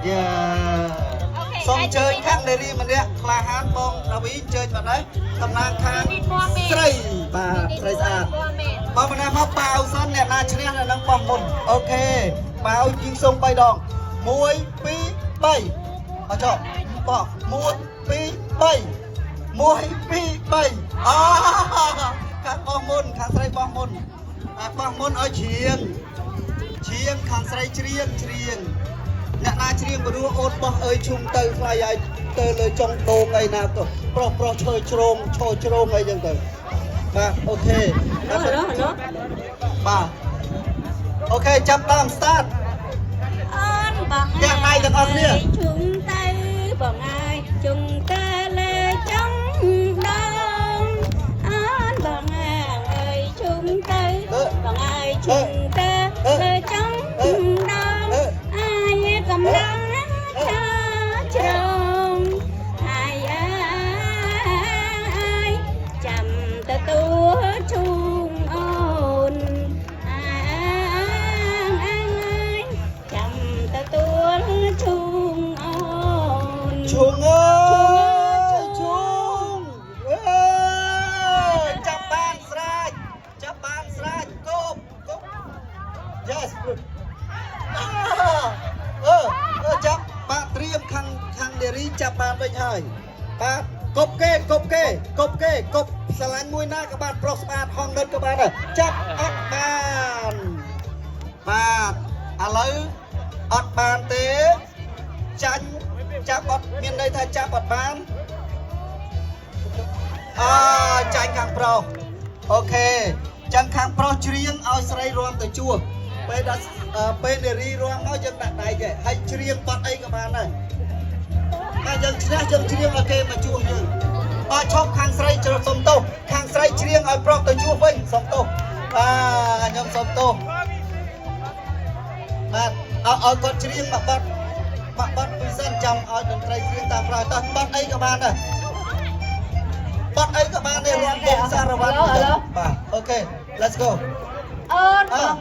យ៉ាសូមអញ្ជើញខាងនារីម្នាក់ក្លាហានបងដាវីអញ្ជើញមកដែរតំណាងខាងស្រីបាទស្រីស្អាតបងម្នាក់មកបាវសិនអ្នកណាឈ្នះនៅនឹងបោះមុន OK បាវយីងសុំ3ដង1 2 3អត់ចុះបោះ1 2 3 1 2 3អូខាងបោះមុនខាងស្រីបោះមុនអាបោះមុនឲ្យច្រៀងច្រៀងខាងស្រីច្រៀងច្រៀងអ្នកណាច្រៀងព្រោះអូនបោះអើយឈុំទៅថ្លៃឲ្យទៅលើចុងដងអីណាទៅប្រុសប្រុសឈើជ្រងឈរជ្រងអីចឹងទៅបាទ OK ហឡូហឡូ បាទ OK ចាប់ដើម start អូនបង ទាំងដៃទាំងអស់គ្នា ជុំទៅបងអើយជុំទៅលើចុងដងអូនបងអើយជុំទៅបងអើយជុំទៅលើចុងដងអាយកំឡងឆាជ្រងអាយអើយចាំទៅទួជុំអូនអាយចាំទៅទួលជុំអូន ឈុងអើយឈុងអើយចាប់បានស្រេចចាប់បានស្រេចគប់គប់ Yes good អឺអឺចាប់បាទត្រៀមខាងខាងនារីចាប់បានវិញហើយបាទគប់គេគប់គេគប់គេគប់ស្រឡាញ់មួយណាក៏បានប្រុសស្អាតហងដិតក៏បានដែរចាប់អត់បានបាទឥឡូវអត់បានទេចាញ់ចាប់អត់មានន័យថាចាប់អត់បានអើចាញ់ខាងប្រុស OK ចឹងខាងប្រុសច្រៀងឲ្យស្រីរាំទៅជួសពេលដល់ពេលនារីរាំមកយើងដាក់ដៃគេហើយច្រៀងបត់អីក៏បានដែរតែយើងឈ្នះយើងច្រៀងឲ្យគេមកជួសយើងអត់ឈប់ខាងស្រីជ្រុលសុំទោសខាងស្រីច្រៀងឲ្យប្រុសទៅជួសវិញសុំទោសបាទខ្ញុំសុំទោសបាទឲ្យឲ្យគាត់ច្រៀងមកបត់មកបត់ពីសិនចាំឲ្យតន្ត្រីច្រៀងតាមក្រោយតោះបត់អីក៏បានដែរបត់អីក៏បានដែររាំវងសារវ៉ាត់បាទ OK let's go អូនបង